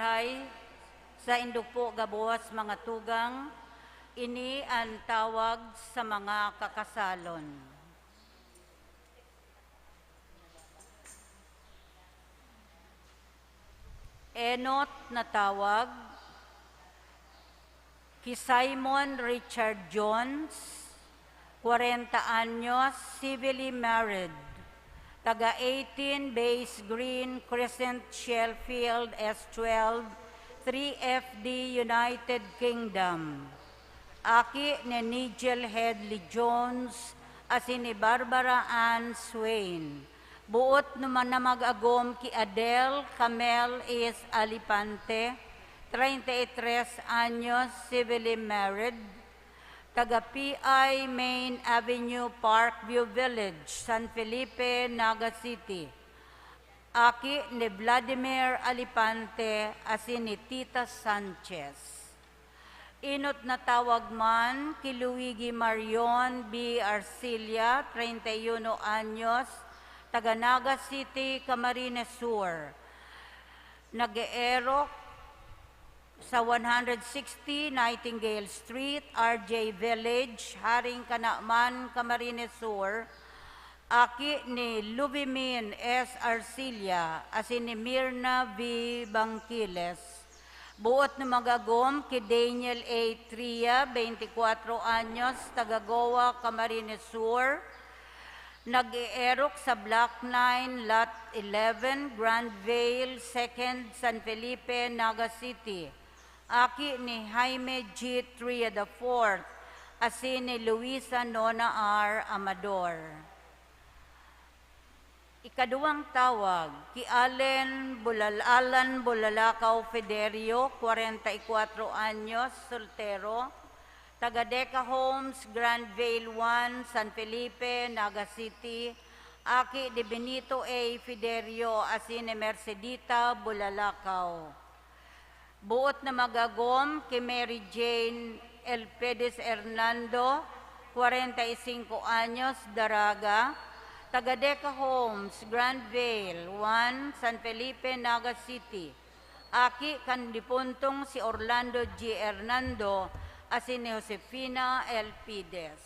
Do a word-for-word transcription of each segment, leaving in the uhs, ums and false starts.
Hay, saindo po gabos, mga tugang, ini an tawag sa mga kakasalon. Enot na tawag, ki Simon Richard Jones, kwarenta anyos, civilly married, taga eighteen Base Green, Crescent, Sheffield, S twelve, three F D, United Kingdom. Aki ni Nigel Headley Jones asin ni Barbara Ann Swain. Boot naman na mag-agom ki Adel Camel Is Alipante, treinta y tres anyos, civilly married, taga P I Main Avenue, Parkview Village, San Felipe, Naga City. Aki ni Vladimir Alipante asin ni Tita Sanchez. Enot na tawag man ki Luigi Marion B. Arcilla, treinta y uno anyos, taga Naga City, Camarines Sur. Nag-eerok sa one hundred sixty Nightingale Street, R J Village, Haring Kanaman, Camarines Sur, aki ni Luvimin S. Arcilla asin ni Mirna V. Bangkiles. Boot na mag-agom ki Daniel A. Tria, beintikwatro anyos, taga Goa, Camarines Sur, nag-eerok sa Block nine, Lot eleven, Grand Vale, Second, San Felipe, Naga City. Aki ni Jaime G. Tria the fourth asin ni Luisa Nona R. Amador. Ikaduwang tawag, ki Allen Bulal-, Alan Bulalakaw Fiderio, kwarenta y kwatro anyos, soltero, taga Deca Homes, Grand Vale one, San Felipe, Naga City, aki ni Benito A. Fiderio asin ni Mercedita Bulalakaw. Boot na mag-agom ki Mary Jane Elpides Hernando, kwarenta y singko anyos, daraga, taga Deca Homes, Grand Vale one, San Felipe, Naga City. Aki kan dipuntong si Orlando G. Hernando asin ni Josefina Elpides.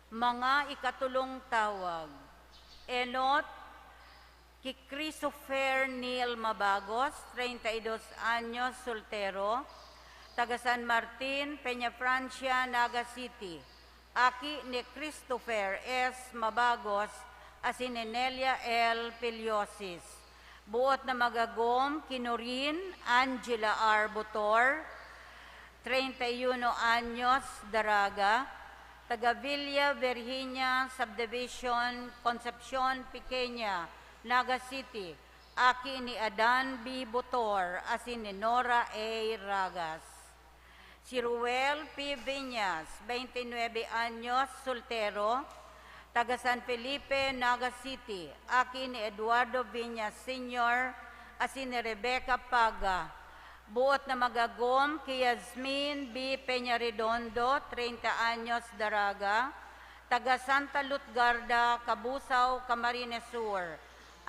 Mga ikatulong tawag. Enot, ki Christopher Neil Mabagos, treinta y dos anyos, soltero, taga San Martin, Peñafrancia, Naga City. Aki ni Christopher S. Mabagos asin ni Nelia L. Piliosis. Boot na mag-agom ki Norin Angela R. Butor, treinta y uno anyos, daraga, taga Villa Virginia Subdivision, Concepcion Pequeña, Naga City, aki ni Adan B. Butor asin ni Nora A. Ragas. Si Ruel P. Viñas, beintinuebe anyos, soltero, taga San Felipe, Naga City, aki ni Eduardo Viñas Senior asin ni Rebecca Paga. Boot na mag-agom ki Yasmin B. Peñaredondo, treinta anyos, daraga, taga Santa Lutgarda, Cabusao, Camarines Sur,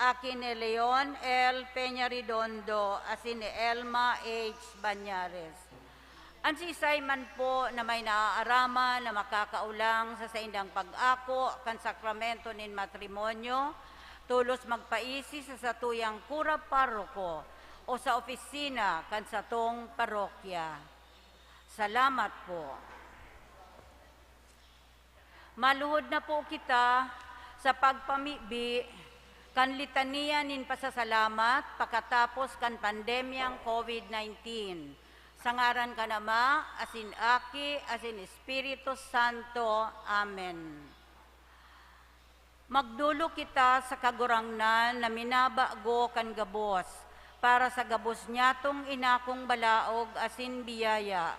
aki ni Leon L. Peñaredondo asin ni Elma H. Bañares. An siisay man po na may naaaraman na makakaolang sa saindang pag-ako kan sakramento nin matrimonyo, tolos magpaisi sa satuyang kura paroko o sa opisina kan satong parokya. Salamat po. Maluhod na po kita sa pagpamibi kan litaniya nin pasasalamat pakatapos kan pandemyang COVID nineteen. Sa ngaran kan Ama, asin Aki, asin Espiritu Santo. Amen. Magdolok kita sa Kagurangnan na minabago kan gabos, para sa gabos nyatong inakong balaog asin biyaya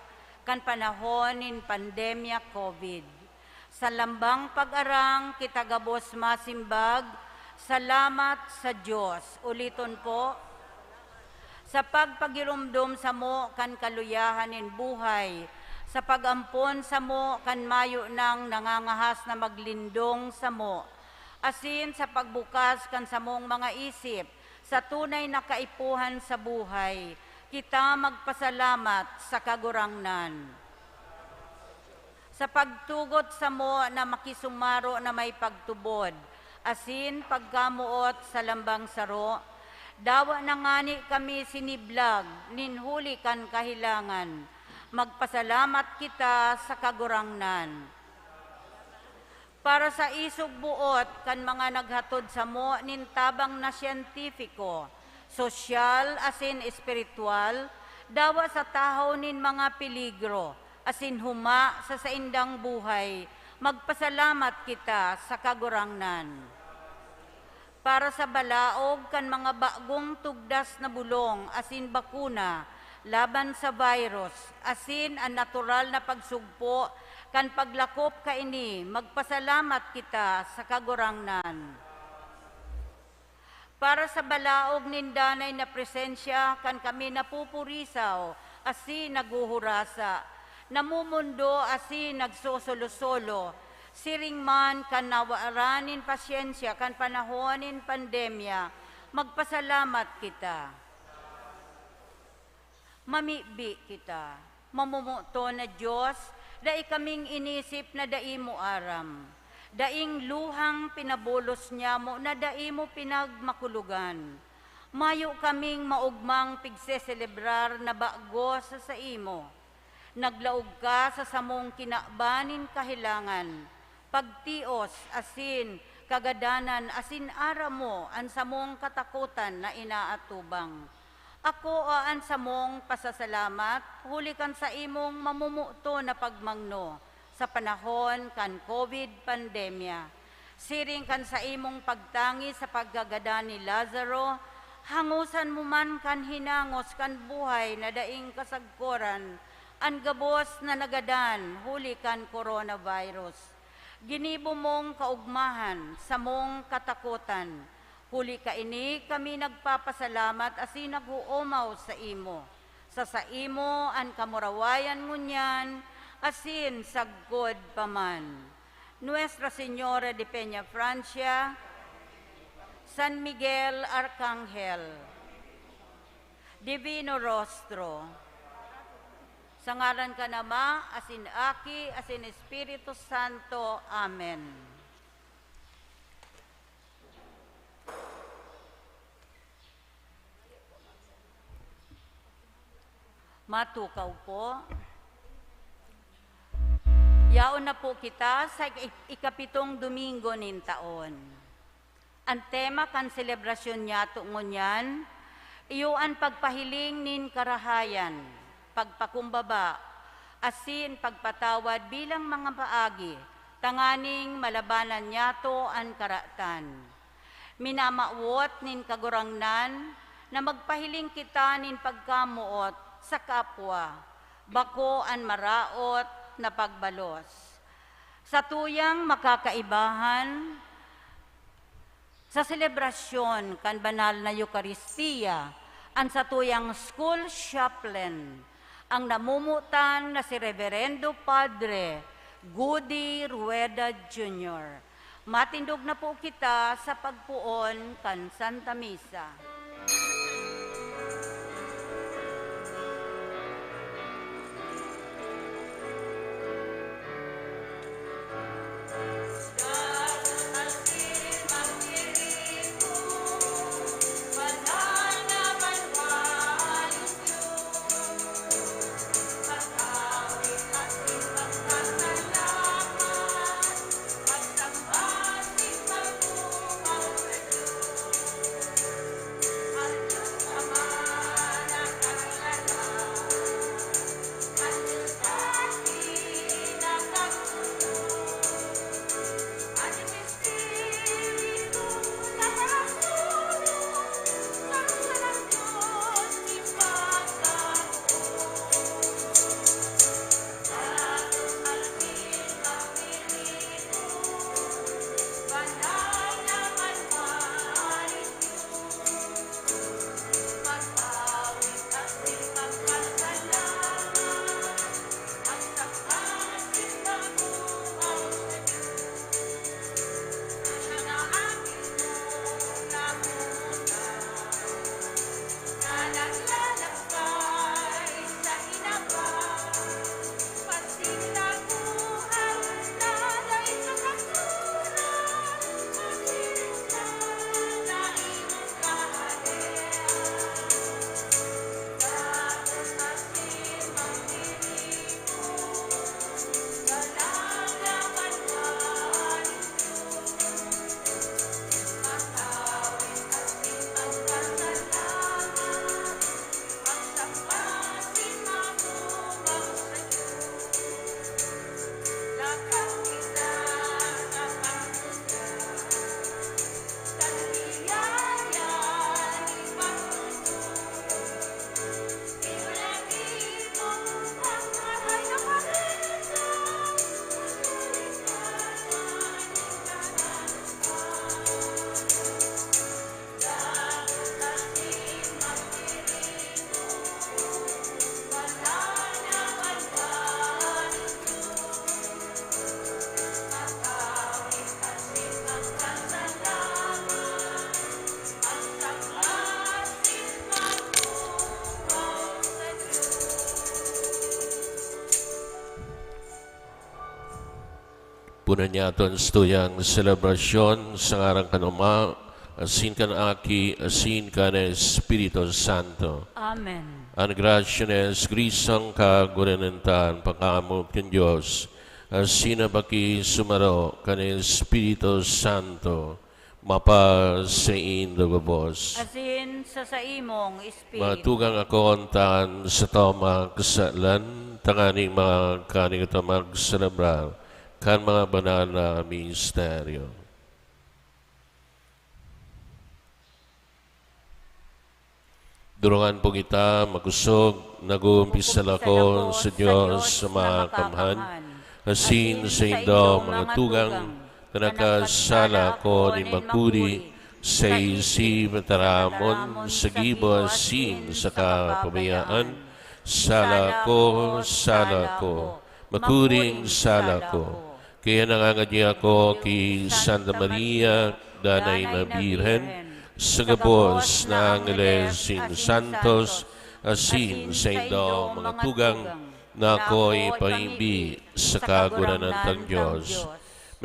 kan panahon nin pandemya COVID. Sa lambang pag-arang, kita gabos masimbag, "Salamat sa Dios." Uliton po, sa pagpagiromdom samo kan kaluyahan nin buhay, sa pag-ampon samo kan mayo nang nangangahas na maglindong samo, asin sa pagbukas kan samong mga isip Sa tunay na kaipuhan sa buhay, kita magpasalamat sa Kagurangnan. Sa pagtugot samo na makisumaro na may pagtubod, asin pagkamoot sa lambang saro, dawa na ngani kami siniblag nin huli kan kahilangan. Magpasalamat kita sa Kagurangnan. Para sa isog buot kan mga naghatod samo nin tabang na siyentipiko, sosyal asin espiritual, dawa sa tahaw nin mga peligro, asin huma sa saindang buhay, magpasalamat kita sa Kagurangnan. Para sa balaog kan mga bagong tugdas na bolong asin bakuna laban sa virus, asin an natural na pagsugpo kan paglakop kaini, magpasalamat kita sa Kagurangnan. Para sa balaog nin danay na presensya kan kami napupurisaw asin naghuhurasa, namumundo asin nagsosolo-solo, siring man kan nawaran nin pasyensya kan panahon nin pandemya, magpasalamat kita. Mamibi kita. Mamomoton na Dios, dai kaming inisip na dai mo aram. Daing luhang pinabulos nyamo na dai mo pinagmakulogan. Mayo kaming maogmang pigseselebrar na bago sa saimo. Naglaog ka sa samong kinaban nin kahelangan, pagtios, asin kagadanan, asin aram mo an samong katakotan na inaatubang. Akoa an samong pasasalamat huli kan saimong mamomoton na pagmangno sa panahon kan COVID pandemya. Siring kan saimong pagtangis sa pagkagadan ni Lazaro, hangosan mo man kan hinangos kan buhay na daing kasagkoran an gabos na nagadan huli kan coronavirus. Ginibo mong kaogmahan samong katakotan. Huli kaini kami nagpapasalamat asin nag-oomaw saimo. Sa saimo an kamurawayan ngunyan asin sagkod pa man. Nuestra Señora de Peñafrancia, San Miguel Arcangel, Divino Rostro. Sa ngaran kan Ama, asin Aki, asin Espiritu Santo. Amen. Matukaw po. Yaon na po kita sa ik-, ikapitong Domingo nin taon. An tema kan selebrasyon nyato ngunyan, iyo an pagpahiling nin karahayan, pagpakumbaba, asin pagpatawad bilang mga paagi tanganing malabanan nyato an karatan. Minamawot nin Kagurangnan na magpahiling kita nin pagkamoot sa kapwa, bako an maraot na pagbalos. Sa tuyang makakaibahan, sa selebrasyon kan banal na Eukaristia, an satuyang school chaplain, ang namomotan na si Reverendo Padre Gudi Rueda Junior. Matindog na po kita sa pagpoon kan Santa Misa. Unan niyaton sa tuyang selebrasyon sa ngaran kan Ama, asin kan Aki, asin kan Espiritu Santo. Amen. An grasya ni Jesu-Cristo, an Kagurangnan ta, an pag-amot kan Dios, asin an pakisumaro kan Espiritu Santo, mapasaindo gabos. Asin sa saimong espiritu. Matugang ako, an tan sa toma kasalan, tanganing magkaning ito magselebrar kan mga banal na misteryo. Durungan po kita makosog. Nag-uumpisal ako sa Dios sa Makamhan, asin saindo, mga tugang, na nakasala ako nin makuri sa isip, taramon, sa gibo, asin sa kapabayaan. Sala ko, sala ko, makuring sala ko. Kaya nangangadya ako ki Santa Maria, Danay na Birhen, sa gabos na angheles asin santos, asin saindo, mga tugang, na ako ipaimbi sa Kagurangnan tang Dios.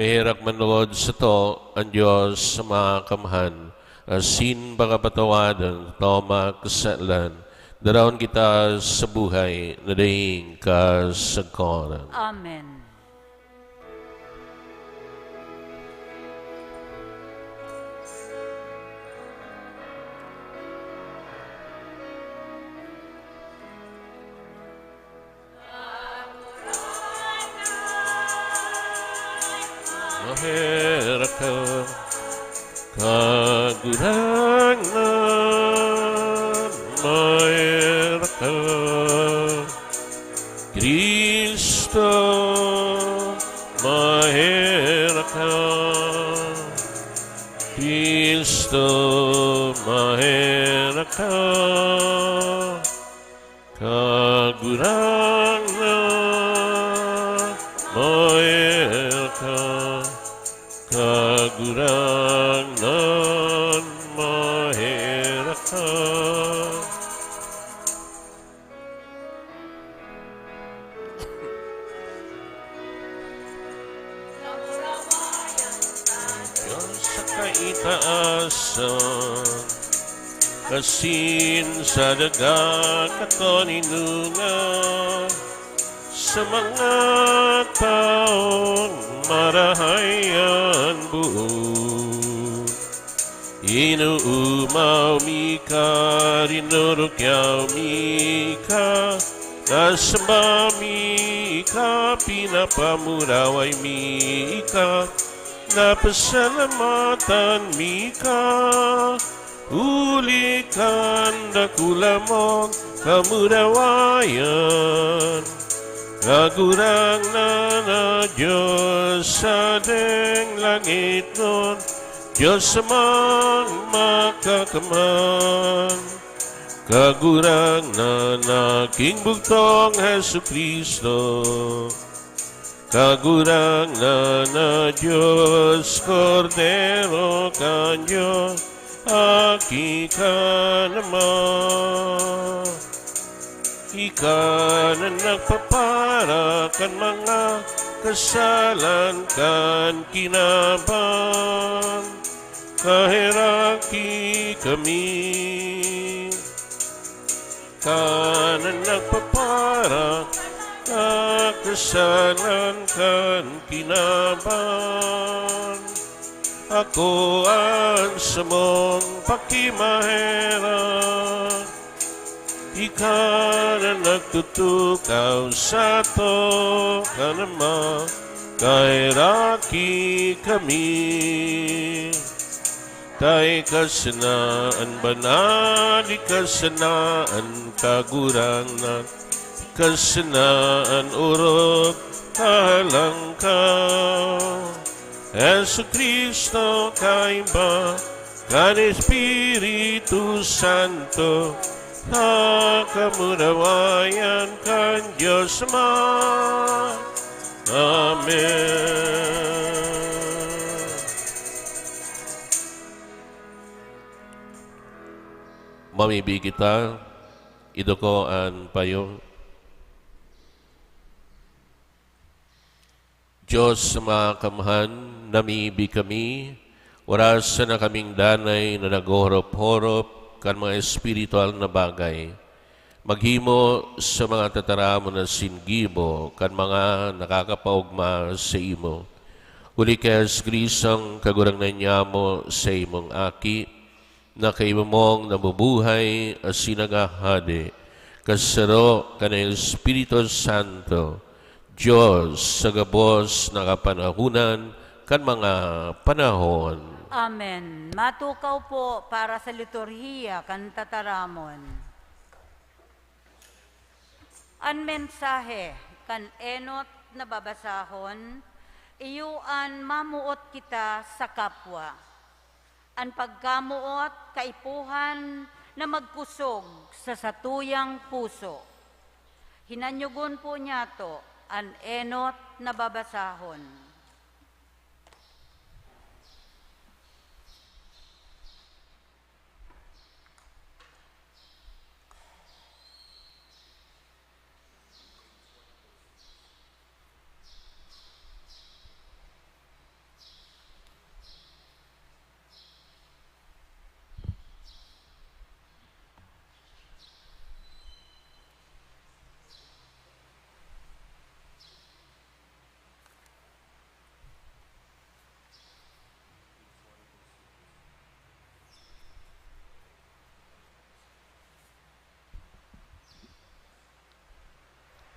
Maherak manlogod sato an Dios sa Makamhan, asin pakapatawad an toma kasalan, daraon kita sa buhay na daing kasagkoran. Amen. Maherak ka, Kagurangnan, maherak ka. Cristo, maherak ka. Cristo, maherak ka. Kagurangnan, maherak ka. Kagurangnan, maherak ka. Dios sa kaitaasan, asin sa daga katoninongan, sa mga tawong marahay an buot. Inoomaw mi ka, rinurukyaw mi ka, nasamba mi ka, pinapamuraway mi ka, napasalamatan mi ka, huli kan dakula mong kamurawayan. Kagurangnan na Dios sa deng langitnon, Dios Amang Makakamhan, Kagurangnan na naging bugtong Jesu-Cristo, Kagurangnan na Dios, Kordero kan Dios, Aki kan Ama. Ika na nagpapara kan mga kasalan kan kinaban, kaheraki kami. Ika na nagpapara kan kasalan kan kinaban, akoa an samong pakimaherak. Ika na nagtutukaw sato kan Ama, kaheraki kami. Ta ika sana an banal, ika sana an Kagurangnan, ika sana an orog, kahalang ka. Jesu-Cristo, kaiba kan Espiritu Santo, sa kamurawayan kan Dios Ama. Amen. Mamibi kita, iduko an payo. Diyos na makamhan, namibi kami, orasan na kaming danay na naghorop-horop kan mga espiritual na bagay. Maghimo sa mga tataramon na singgibo kan mga nakakapaogma sa imo. Huli kay Jesu-Cristo, ang Kagurangnan niamo, sa imong Aki, na kaimo mong nabubuhay asin naghahade, kasaro kan Espiritu Santo, Dios sa gabos na kapanahonan kan mga panahon. Amen. Matukaw po para sa liturhiya kan tataramon. An mensahe kan enot na babasahon, iyo an mamoot kita sa kapwa. An pagkamoot kaipuhan na magkusog sa satuyang puso. Hinanyogon po niyato an enot na babasahon.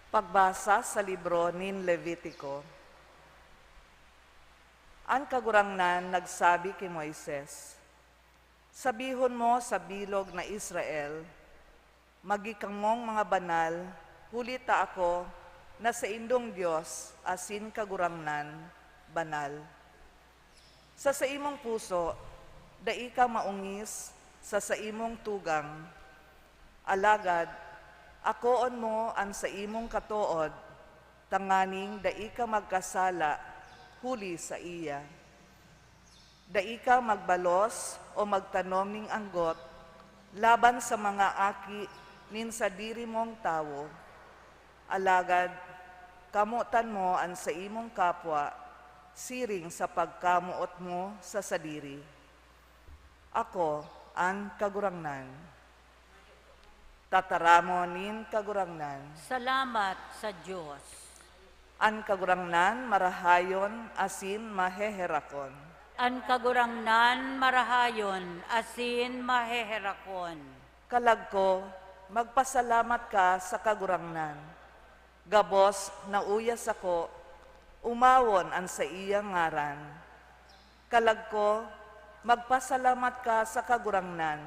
Pagbasa sa libro nin Levitico. An Kagurangnan nagsabi ki Moises, "Sabihon mo sa bilog na Israel, 'Magi kamong mga banal, huli ta ako na saindong Dios asin Kagurangnan, banal.' Sa saimong puso, dai ka maongis sa saimong tugang. Alagad, akoon mo an saimong katood, tanganing dai ka magkasala huli saiya. Dai ka magbalos o magtanom nin anggot laban sa mga aki nin sadiri mong tawo. Alagad, kamotan mo an saimong kapwa siring sa pagkamoot mo sa sadiri. Ako an Kagurangnan." Tataramon nin Kagurangnan. Salamat sa Dios. An Kagurangnan marahayon asin maheherakon. An Kagurangnan marahayon asin maheherakon. Kalag ko, magpasalamat ka sa Kagurangnan. Gabos na uya sako, omawon an saiyang ngaran. Kalag ko, magpasalamat ka sa Kagurangnan,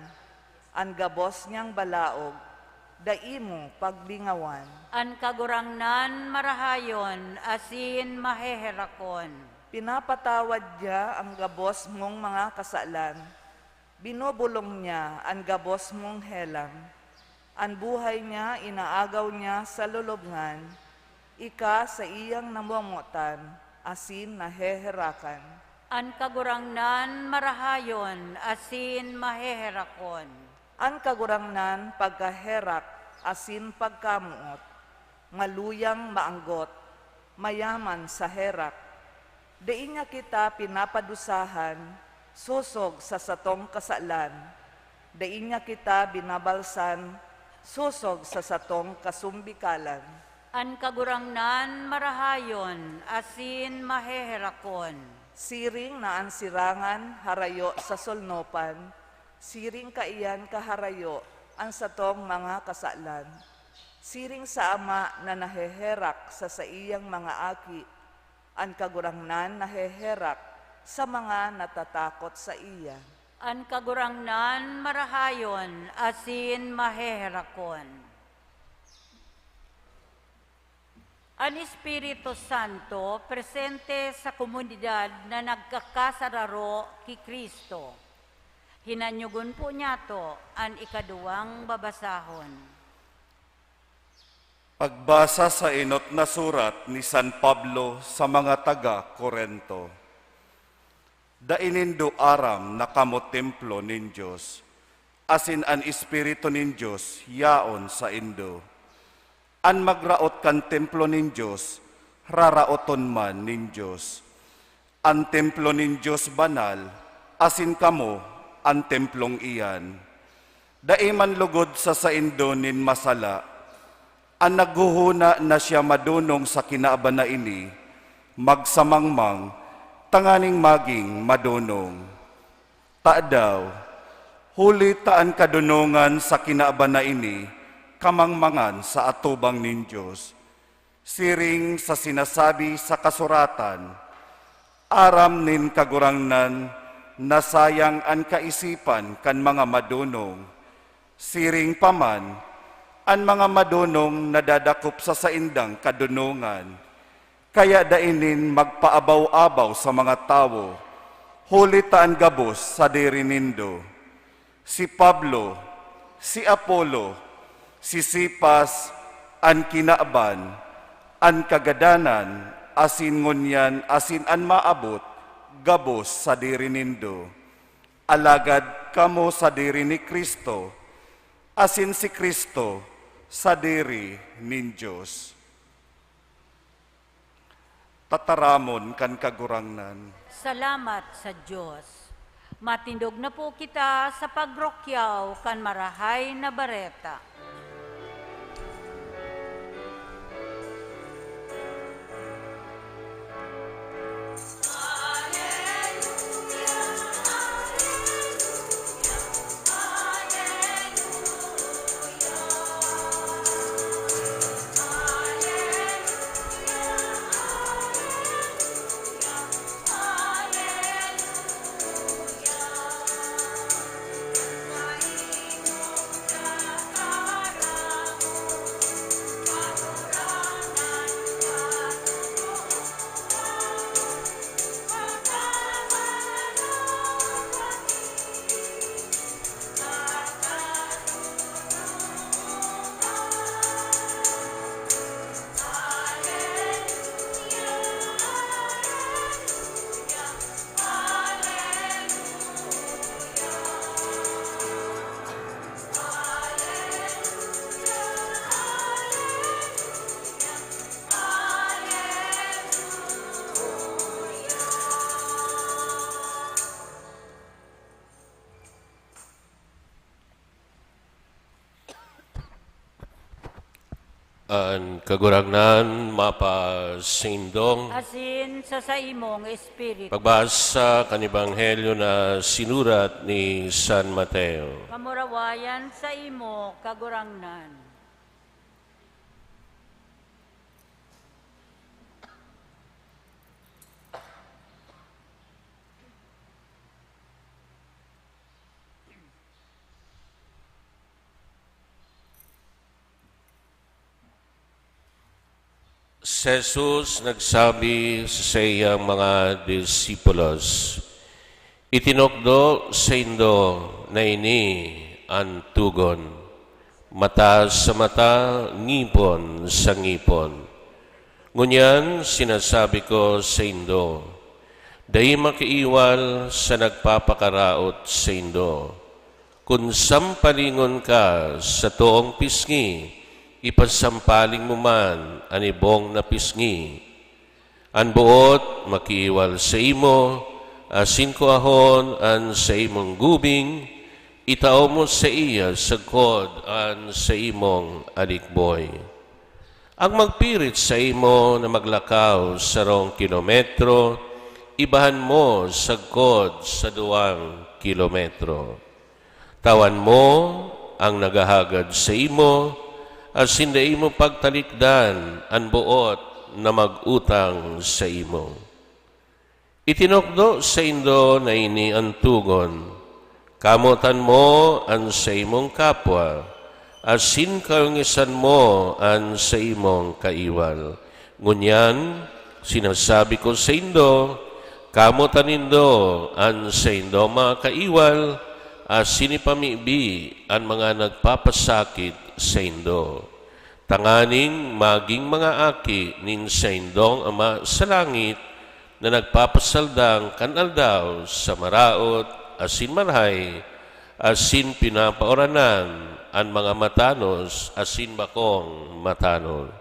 an gabos niyang balaog, dai mo paglingawan. An Kagurangnan marahayon asin maheherakon. Pinapatawad niya an gabos mong mga kasalan, binobolong niya an gabos mong helang. An buhay niya inaagaw niya sa lulubngan, ika saiyang namomotan asin naheherakan. An Kagurangnan marahayon asin maheherakon. An Kagurangnan pagkaherak asin pagkamoot, maluyang maanggot, mayaman sa herak. Dai niya kita pinapadusahan sosog sa satong kasalan, dai niya kita binabalsan sosog sa satong kasumbikalan. An Kagurangnan marahayon asin maheherakon. Siring na an sirangan harayo sa solnopan, siring kaiyan kaharayo an satong mga kasalan. Siring sa ama na naheherak sa saiyang mga aki, an Kagurangnan naheherak sa mga natatakot saiya. An Kagurangnan marahayon asin maheherakon. An Espiritu Santo presente sa komunidad na nagkakasararo ki Cristo. Hinanyogon po niyato an ikaduwang babasahon. Pagbasa sa enot na surat ni San Pablo sa mga taga Corinto. Dai nindo aram na kamo templo nin Dios, asin an Espiritu nin Dios yaon saindo? An magraot kan templo nin Dios, raraoton man nin Dios. An templo nin Dios banal, asin kamo an templong iyan. Dai man lugod sa saindo nin masala. An naghohona na siya madonong sa kinaban na ini, magsamangmang tanganing magin madonong. Tadaw, huli ta an kadonongan sa kinaban na ini kamangmangan sa atubang nin Dios. Siring sa sinasabi sa kasuratan, "Aram nin Kagurangnan na sayang an kaisipan kan mga madonong." Siring pa man, an mga madonong nadadakop sa saindang kadonongan. Kaya dai nin magpaabaw-abaw sa mga tawo, huli ta an gabos sadiri nindo. Si Pablo, si Apolo, si Cephas, an kinaban, an kagadanan, asin ngunyan asin an maabot, gabos sadiri nindo. Alagad kamo sadiri ni Cristo, asin si Cristo sadiri nin Dios. Tataramon kan Kagurangnan. Salamat sa Dios. Matindog na po kita sa pagrokyaw kan Marahay na Bareta. An Kagurangnan mapasaindo. Asin sa saimong espiritu. Pagbasa kan Ebanghelyo na sinurat ni San Mateo. Kamurawayan sa imo, Kagurangnan. Si Jesus nagsabi sa saiyang mga disipulos, "Itinukdo saindo na ini an togon, mata sa mata, ngipon sa ngipon. Ngunyan sinasabi ko saindo, dai makiiwal sa nagpapakaraot saindo. Kun sampalingon ka sa toong pisngi, ipasampaling mo man an ibong na pisngi. An boot makiiwal saimo, asin kuahon an saimong gubing, itao mo saiya sagkod an saimong alikboy. Ang magpirit saimo na maglakaw sarong kilometro, ibahan mo sagkod sa duwang kilometro. Tawan mo an naghahagad saimo, asin dai mo pagtalikdan an boot na mag-utang saimo. Itinukdo saindo na ini an togon, 'Kamotan mo an saimong kapwa, asin kaongisan mo an saimong kaiwal.' Ngunyan, sinasabi ko saindo, kamotan nindo an saindong mga kaiwal, asin ipamibi an mga nagpapasakit saindo, tanganing magin mga aki nin saindong Ama sa langit, na nagpapasaldang kan aldaw sa maraot asin marahay, asin pinapauranan an mga matanos asin bakong matanos.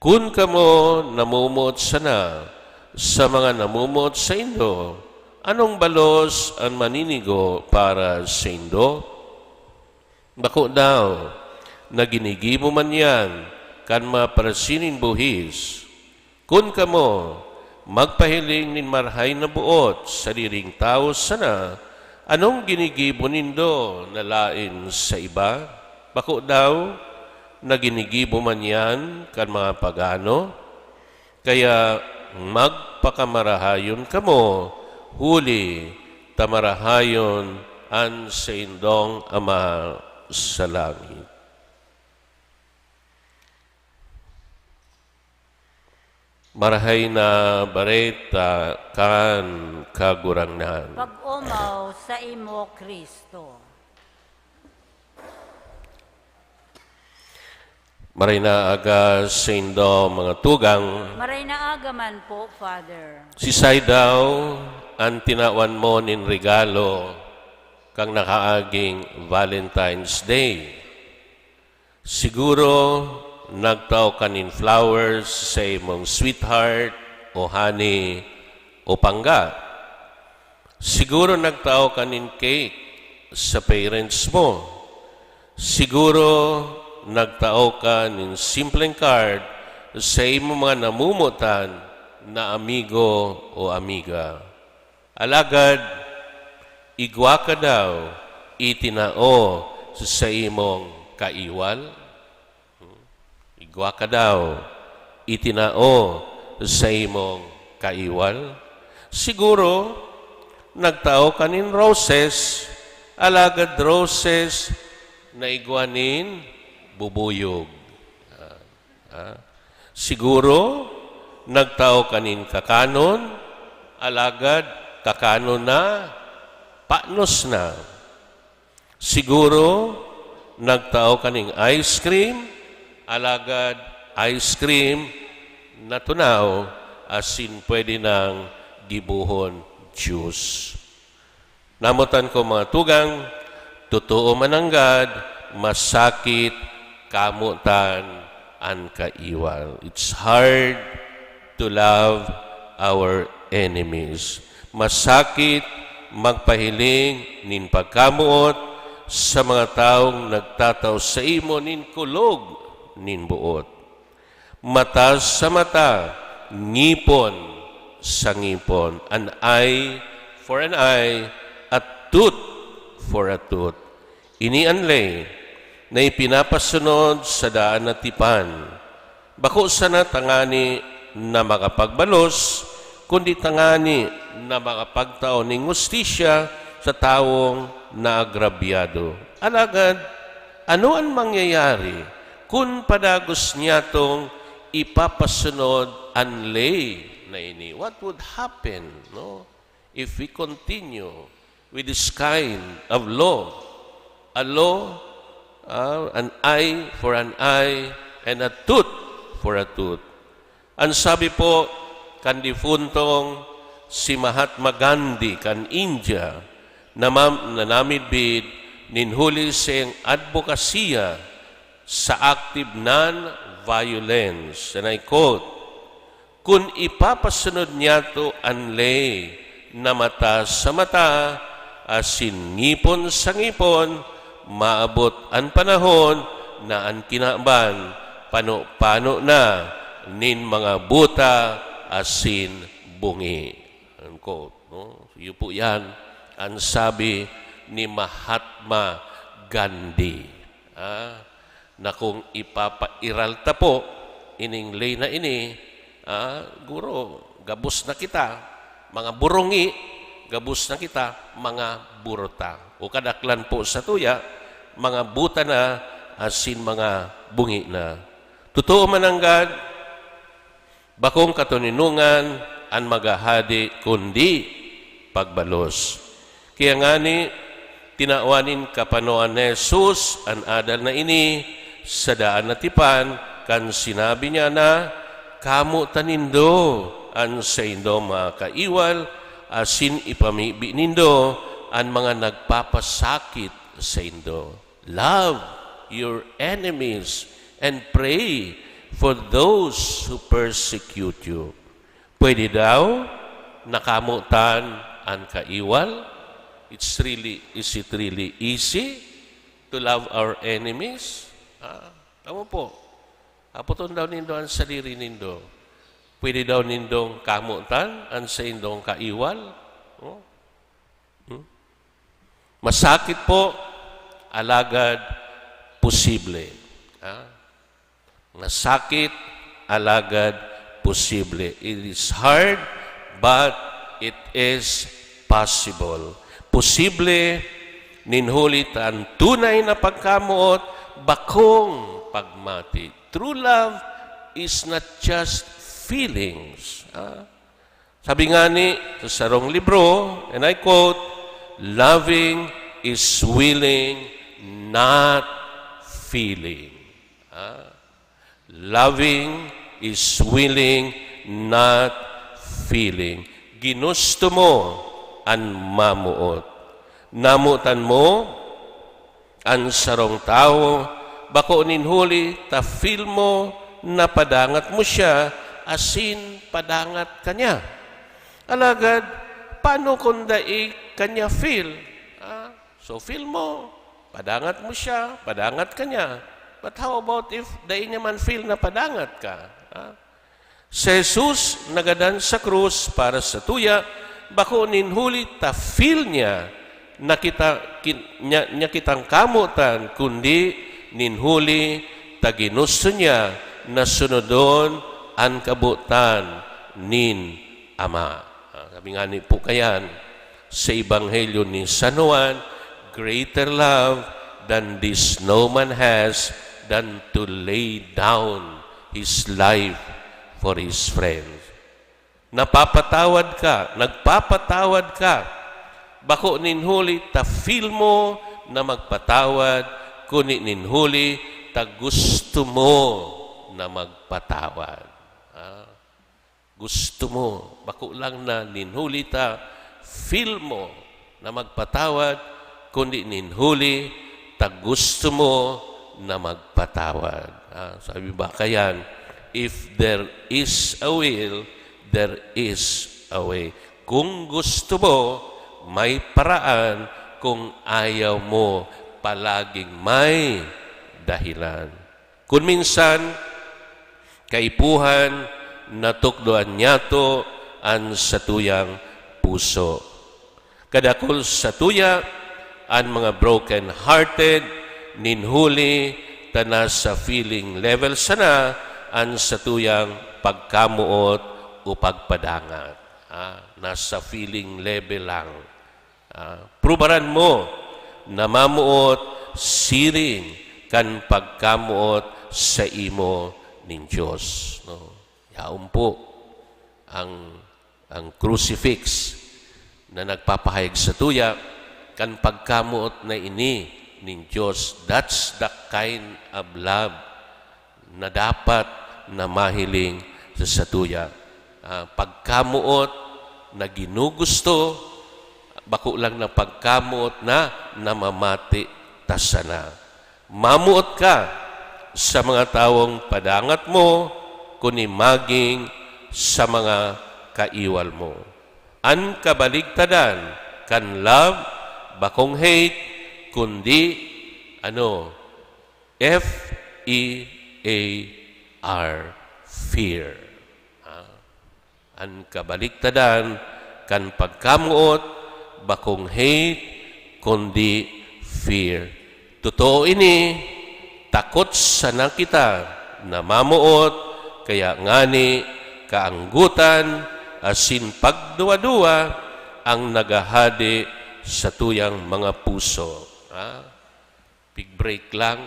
Kun kamo namumot sana sa mga namumot saindo, anong balos an maninigo para saindo? Bako daw na ginigibo man iyan kan mga parasi nin buhis? Kun kamo magpahiling nin marahay na boot sa sadiring tawo sana, anong ginigibo nindo na laen sa iba? Bako daw na ginigibo man iyan kan mga pagano? Kaya magpakamarahayon kamo, huli ta marahayon an saindong Ama sa langit. Marahay na Bareta kan Kagurangnan. Pag-omaw saimo, Cristo. Maray na aga saindo, mga tugang. Maray na aga man po, Father. Siisay daw an tinawan mo nin regalo kan nakaaging Valentine's Day? Siguro, nagtao ka nin flowers sa imong sweetheart, o honey, o pangga. Siguro, nagtao ka nin cake sa parents mo. Siguro, nagtao ka nin simpleng card sa imong mga namomotan na amigo o amiga. Alagad, igwa ka daw itinao sa imong kaiwal? Igwa ka daw itinao sa imong kaiwal? Siguro, nagtao ka nin roses, alagad roses na igwa nin bubuyog. Ah, ah. Siguro, nagtao ka nin kakanon, alagad kakanon na, panos na. Siguro, nagtao ka nin ice cream, alagad ice cream na tunaw, asin pwede nang gibohon juice. Namotan ko, mga tugang, totoo mananggad, masakit kamotan an kaiwal. It's hard to love our enemies. Masakit magpahiling nin pagkamoot sa mga tawong nagtatao saimo nin kulog nin boot. Mata sa mata, ngipon sa ngipon, an eye for an eye, a tooth for a tooth. Ini an ley na ipinapasunod sa daan na tipan. Bako sana tangani na makapagbalos, kundi tangani na makapagtao nin hustisya sa tawong naagrabyado. Alagad, ano an mangyayari kun padagos niyatong ipapasunod an ley na ini? What would happen, no? If we continue with this kind of law, a law, ah, an eye for an eye and a tooth for a tooth. An sabi po kan defuntong si Mahatma Gandhi kan India, na mam-, na namidbid nin huli sa iyang adbokasiya sa active non-violence, and I quote, "Kun ipapasunod niyato an ley na mata sa mata asin ngipon sa ngipon, maabot an panahon na an kinaban pano-pano na nin mga buta asin bungi." Unquote, no? Iyo po yan an sabi ni Mahatma Gandhi. Ah, na kung ipapairal ta po ining ley na ini, ah, guro, gabos na kita, mga burungi, gabos na kita, mga burota. O kadaklan po sa tuya, mga buta na, asin mga bungi na. Totoo mananggad, bakong katoninongan an maghahade, kundi pagbalos. Kaya ngani, tinawan nin kapanoan ni Jesus an adal na ini sa daan na tipan, kan sinabi niya na, "Kamotan nindo an saindong mga kaiwal, asin ipamibi nindo an mga nagpapasakit saindo." Love your enemies and pray for those who persecute you. Pwede daw na kamotan an kaiwal? It's really, is it really easy to love our enemies? Ah, tama po. Apoton daw nindo an sadiri nindo. Pwede daw nindong kamotan an saindong kaiwal? Oh? Hmm? Masakit po, alagad posible. Ah? Masakit, alagad posible. It is hard, but it is possible. Posible, nin huli ta an tunay na pagkamoot, bakong pagmati. True love is not just feelings. Ah? Sabi ngani sa sarong libro, and I quote, "Loving is willing, not feeling." Ah? Loving is willing, not feeling. Ginusto mo an mamoot. Namotan mo an sarong tawo, bako nin huli ta feel mo na padangat mo siya, asin padangat ka niya. Alagad, paano kung dai ka niya feel? Ah, so feel mo, padangat mo siya, padangat ka niya. But how about if dai niya man feel na padangat ka? Ah? Si Jesus nagadan sa krus para sa tuya, bako nin huli ta feel niya na kita, kin-, niya, niya kitang kamotan, kundi nin huli ta ginusto niya na sunodon an kabotan nin Ama. Ah, sabi nga ni po kayan, sa Ebanghelyo ni San Juan, "Greater love than this no man has than to lay down his life for his friends." Napapatawad ka, nagpapatawad ka. Bako nin huli ta feel mo na magpatawad, kundi nin huli ta gusto mo na magpatawad. Ah. Gusto mo, bako lang na nin huli ta feel mo na magpatawad, kundi nin huli ta gusto mo na magpatawad. Ah, sabi ba kayan, "If there is a will, there is a way." Kung gusto mo, may paraan. Kung ayaw mo, palaging may dahilan. Kun minsan, kaipuhan, natukdoan niyato an satuyang puso. Kadakul satuya an mga broken-hearted, nin huli ta nasa feeling level sana an satuyang pagkamoot o pagpadangat. Ah, nasa feeling level lang. Ah, prubaran mo na mamoot siring kan pagkamoot sa imo nin Dios, no? Yaon po ang, ang crucifix na nagpapahayag satuya kan pagkamoot na ini nin Dios. That's the kind of love na dapat na mahiling sa satuya. Ah, pagkamoot na ginugusto, bako lang na pagkamoot na namamati ta sana. Mamoot ka sa mga tawong padangat mo, kundi maging sa mga kaiwal mo. An kabaligtadan kan love, bakong hate, kundi, ano, F E A R, fear. Ah, an kabaliktadan kan pagkamoot, bakong hate, kundi fear. Totoo ini, takot sana kita na mamoot, kaya ngani kaanggotan asin pagduwa-duwa ang naghahade sa tuyang mga puso. Ah, Pig-break lang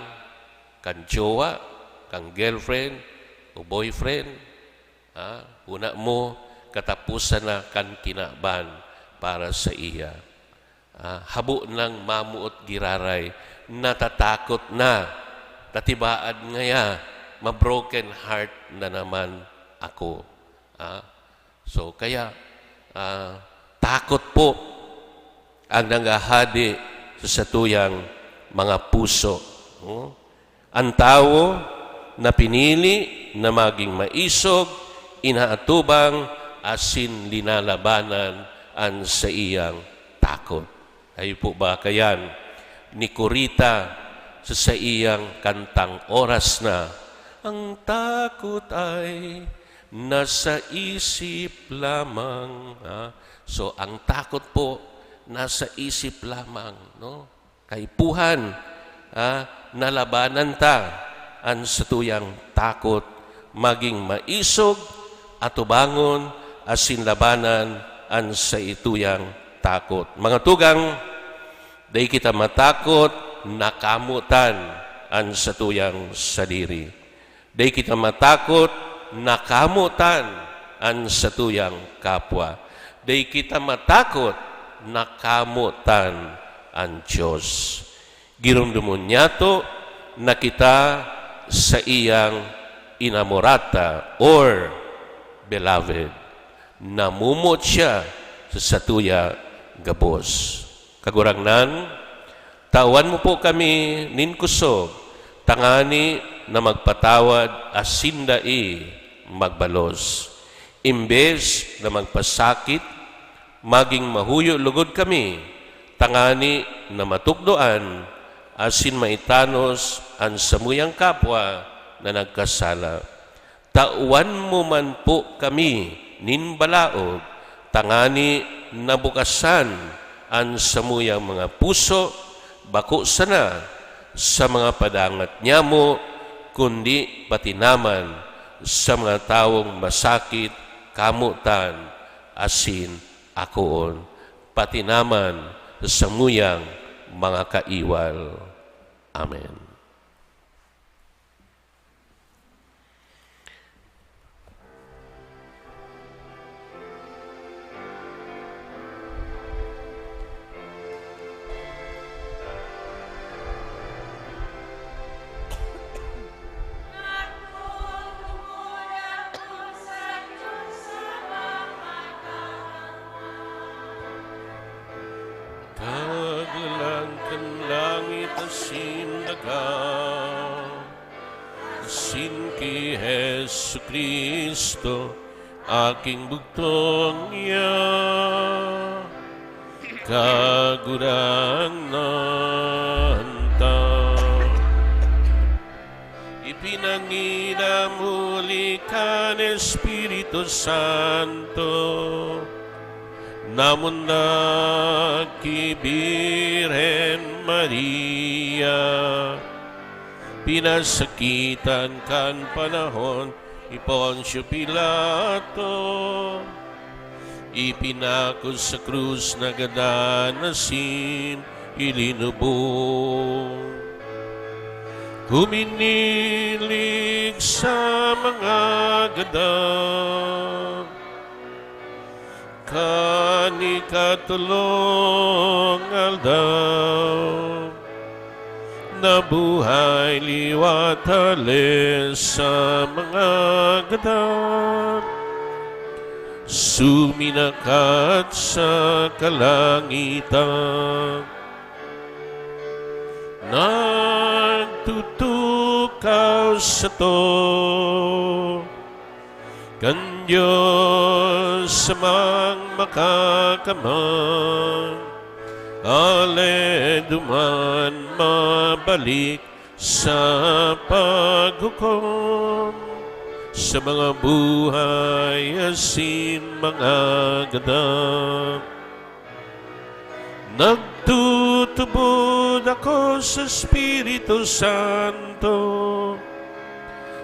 kan jowa, kan girlfriend o boyfriend, ha? Hona mo, kataposan na kan kinaban para sa iya. Ah, habo nang mamoot giraray, natatakot na, tatibaad ngaya, ma-broken heart na naman ako. Ah, so, kaya, ah, takot po ang nanghahade sa satuyang mga puso. Oh? Ang tawo, na pinili na magin maisog, inaatubang asin linalabanan an saiyang takot. Kayo po ba kayan ni Corita sa saiyang kantang Oras Na, "Ang takot ay nasa isip lamang," ha? So, ang takot po, nasa isip lamang, no? Kaipuhan, ha? Nalabanan ta an satuyang takot, magin maisog, atubangon, asin labanan an saituyang takot. Mga tugang, dai kita matakot na kamotan an satuyang sadiri. Dai kita matakot na kamotan an satuyang kapwa. Dai kita matakot na kamotan an Dios. Giromdomon niyato na kita saiyang inamorata or beloved. Namumuot siya sa satuya gabos. Kagurangnan, tawan mo po kami nin kusog, tangani na magpatawad asin dai magbalos. Imbes na magpasakit, magin mahuyo logod kami, tangani na matukdoan asin maitanos an samuyang kapwa na nagkasala. Tawan mo man po kami nin balaog, tangani na bukasan an samuyang mga puso, bako sana sa mga padangat nyamo, kundi pati naman sa mga tawong masakit, kamotan, asin akoon, pati naman sa samuyang mga kaiwal. Amen. Kaglalang kan langit asin daga, asin ki Jesu-Cristo, aking bugtong niya, Kagurangnan ta. Ipinangidam huli kan Espiritu Santo, namundag ki Birhen Maria, pinasakitan kan panahon ni Poncio Pilato, ipinako sa krus, nagadan asin ilinubong. Huminilig sa mga gadan. Kan ikatolong aldaw, nabuhay liwat hale sa mga gadan, suminakat sa kalangitan. Nagtutukaw sato kan Dios Amang Makakamang, ale duman mabalik sa paghukom sa mga buhay asin mga gadan. Nagtutubod ako sa Espiritu Santo,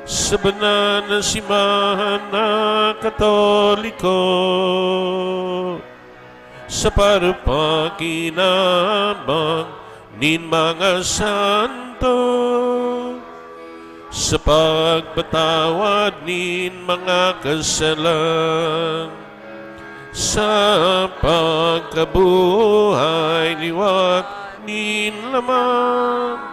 sa banal na simbahan na Katoliko, sa pagpapakinabang nin mga santo, sa pagpatawad nin mga kasalan, sa pagkabuhay liwat nin laman,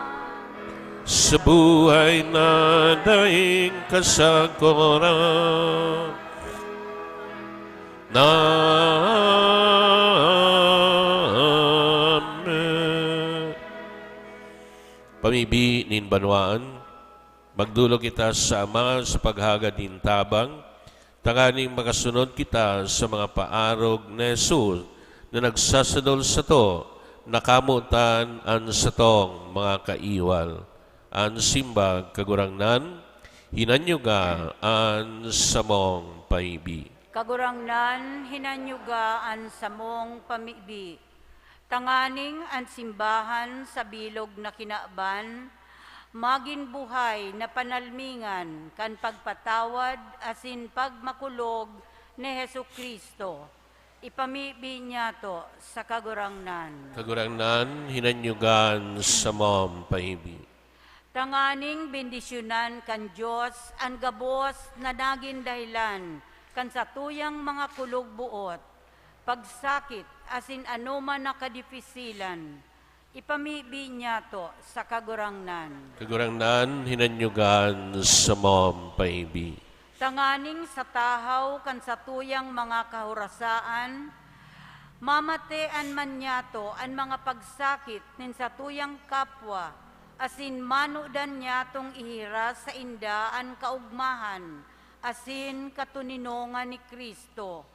sa buhay na daing kasagkoran. Amen. Pamibi nin banwaan. Magdolok kita sa Ama sa paghagad nin tabang, tanganing makasunod kita sa mga paarog ni Jesus na nagsasadol sato na kamotan an satong mga kaiwal. An simbag, Kagurangnan, hinanyuga an samong paibi. Kagurangnan, hinanyuga an samong pamibi. Tanganing an simbahan sa bilog na kinaban magin buhay na panalmingan kan pagpatawad asin pagmakulog ni Jesu-Cristo. Ipamibi niyato sa Kagurangnan. Kagurangnan, hinanyugan samong paibi. Tanganing bendisyonan kan Dios an gabos na nagin dahelan kan satuyang mga kulog-boot, pagsakit, asin anoman na kadifisilan, ipamibi niyato sa Kagurangnan. Kagurangnan, hinanyugan samong paibi. Tanganing sa tahaw kan satuyang mga kahorasaan, mamatean man niyato an mga pagsakit nin satuyang kapwa, asin manodan niyatong ihiras sainda an kaogmahan asin katoninongan ni Cristo.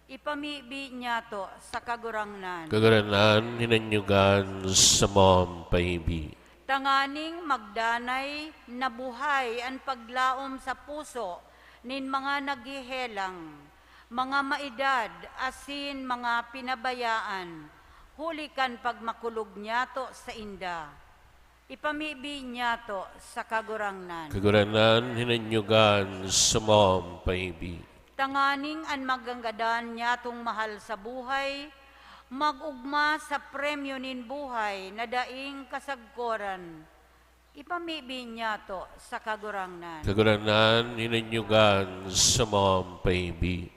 Ipamibi niyato sa Kagurangnan. Kagurangnan, hinanyugan samong paibi. Tanganing magdanay na buhay an paglaom sa puso nin mga naghehelang, mga maedad asin mga pinabayaan, huli kan pagmakulog niyato sainda. Ipamibi niyato sa Kagurangnan. Kagurangnan, hinanyugan samong paibi. Tanganing an maganggadan niyatong mahal sa buhay, mag-ogma sa premyo nin buhay na daing kasagkoran. Ipamibi niyato sa Kagurangnan. Kagurangnan, hinanyugan samong paibi.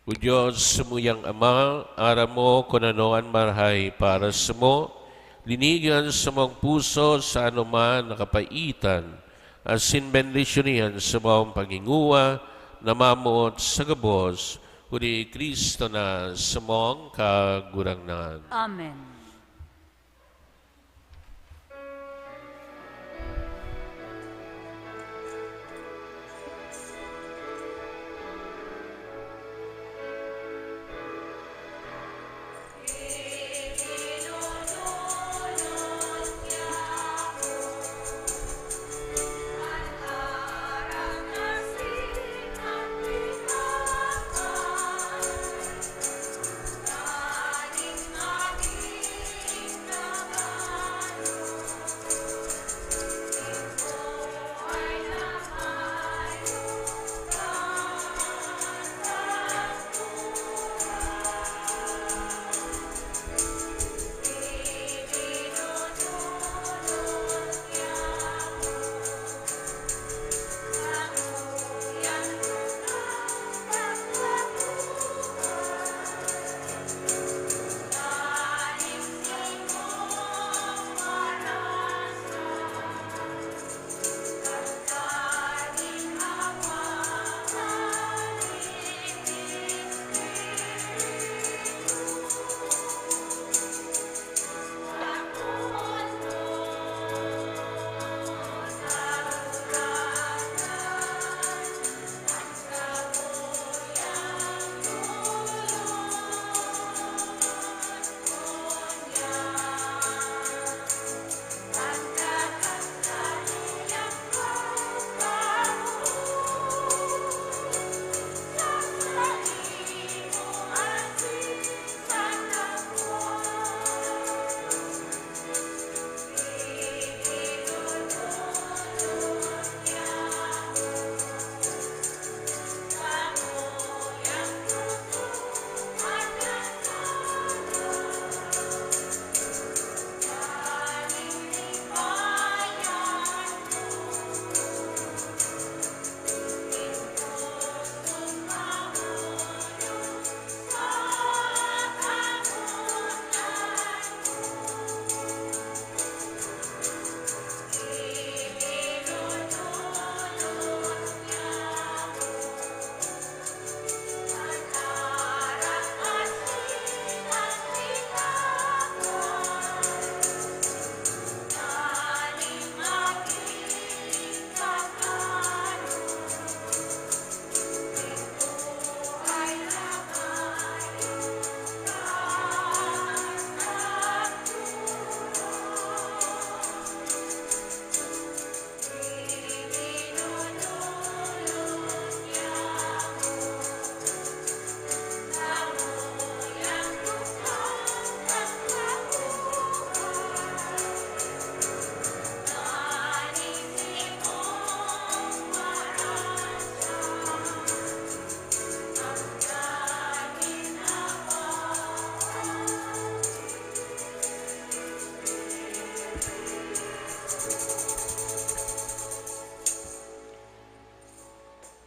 O Dios, samuyang Ama, aram mo kun ano an marahay para samo. Linigan samong puso sa anoman na kapaitan, asin bendisyoni an samong paghingowa na mamoot sa gabos, huli Cristo na samong Kagurangnan. Amen.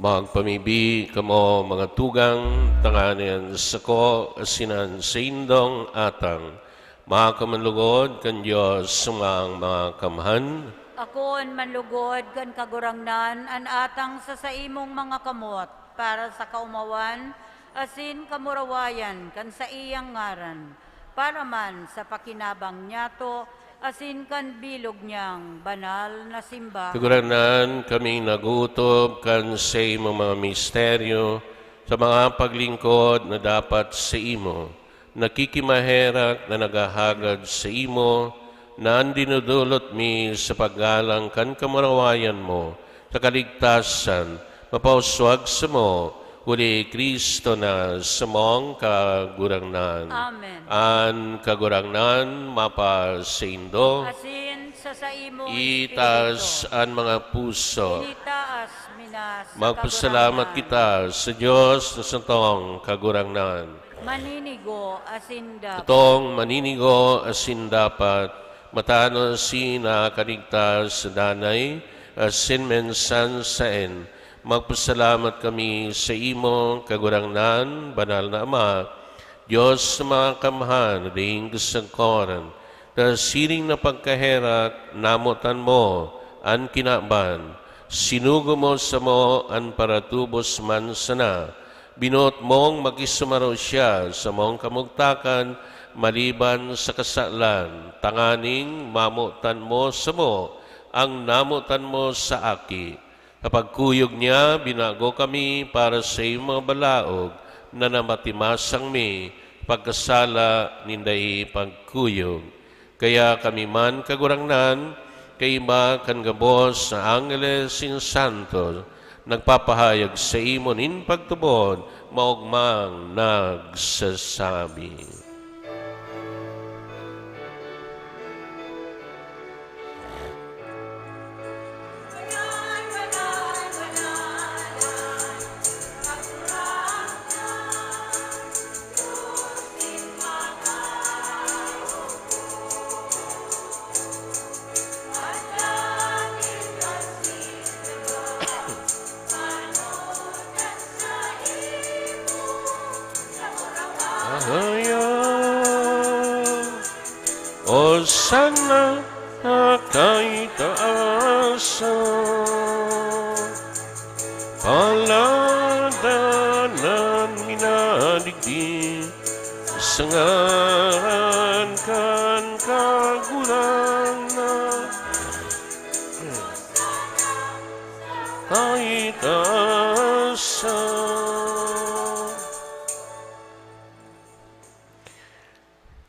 Magpamibi kamo, mga tugang, tanganing an sako asin an saindong atang makamanlugod kan Dios sumang mga kamhan. Akoon manlugod kan Kagurangnan an atang sa saimong mga kamot, para sa kaomawan asin kamurawayan kan saiyang ngaran, para man sa pakinabang niyato asin kan bilog niyang banal na simbahan. Kagurangnan, kami nag-ootob kan saimong mga misteryo sa mga paglingkod na dapat saimo. Nakikimaherak na naghahagad saimo na an dinudulot mi sa paggalang kan kamurawayan mo sa kaligtasan mapauswag samo, huli Cristo na samong Kagurangnan. Amen. An Kagurangnan mapasaindo. Asin sa saimong Itaas espiritu. An mga puso. Initaas mi na sa Magpasalamat Kagurangnan. Kita sa Dios na santong Kagurangnan. Maninigo asin dapat. Santong maninigo asin dapat, matanos asin nakakaligtas sa danay asin minsan saen. Magpasalamat kami sa imo, Kagurangnan, Banal na Ama, Dios na makamhan na daing kasagkoran, ta siring na pagkaherak, namotan mo an kinaban. Sinugo mo samo an paratubos man sana. Binoot mong makisumaro siya sa mong kamugtakan maliban sa kasalan, tanganing mamotan mo samo ang namotan mo sa Aki. Sa pagkuyog niya, binago kami para sa iyong mga balaog na namatimasang mi pagkasala nin dai pagkuyog. Kaya kami man, Kagurangnan, kaiba kan gabos na angheles asin santo, nagpapahayag saimo nin pagtubod, maogmang nagsasabi. Ahaya, Hosanna sa kaitaasan. Palad an minadigdi sa ngaran kan Kagurangnan. Kaitaasan.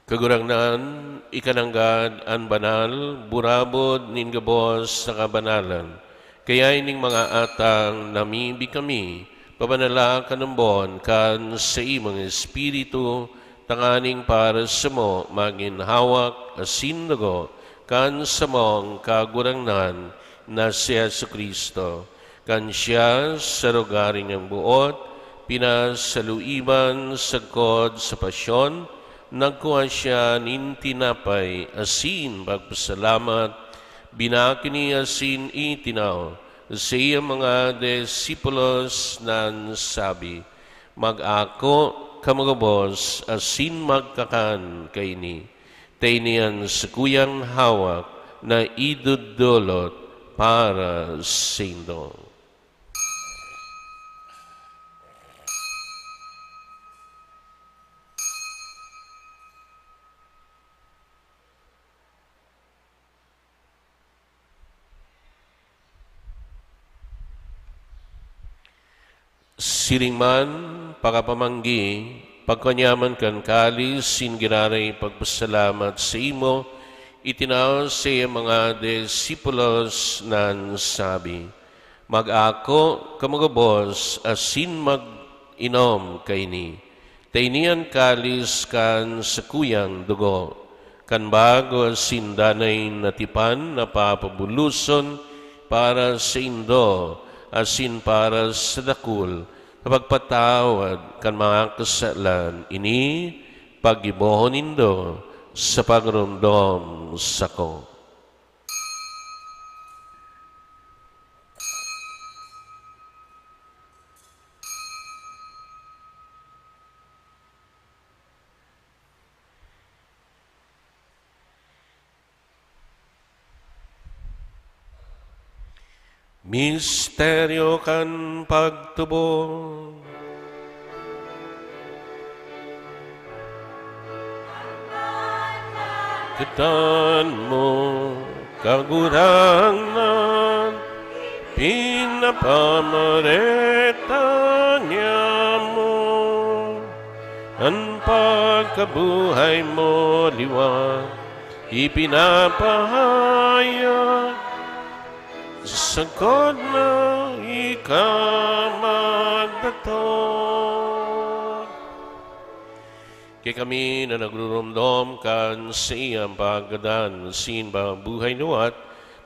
Kagurangnan, ika nanggad an banal, burabod nin gabos na kabanalan. Kaya ining mga atang namibi kami, pabanala kan ambon kan saimong Espiritu, tanganing para samo magin hawak asin dugo kan samong Kagurangnan na si Jesu-Cristo. Kan siya, sa lugar niyang boot, pinasaluiban sagkod sa pasyon, nagkua siya nin tinapay asin pagpasalamat, binakini asin itinaw sa iyang mga disipulos na sabi, "Mag-ako kamo gabos asin magkakan kaini. Ta ini an sakuyang hawak na idodolot para saindo." Siring man, pakapamanggi, pagkua niya man kan kalis, asin giraray pagpasalamat saimo, itinaw sa iyang mga disipulos na sabi, "Mag-ako kamo gabos asin mag-inom kaini. Ta ini an kalis kan sakuyang dugo, kan bago asin danay na tipan na papabuloson para saindo asin para sa dakul, sa pagpatawad kan mga kasalan. Ini paggibohon nindo sa pagromdom sako." Misteryo kan pagtubod. Katan mo, Kagurangnan, pinapamareta niamo an pagkabuhay mo liwat, ipinapahayag sagkod na ika magdatong. Kaya kami na nagruromdom kan saiyang paggadan sin buhay liwat,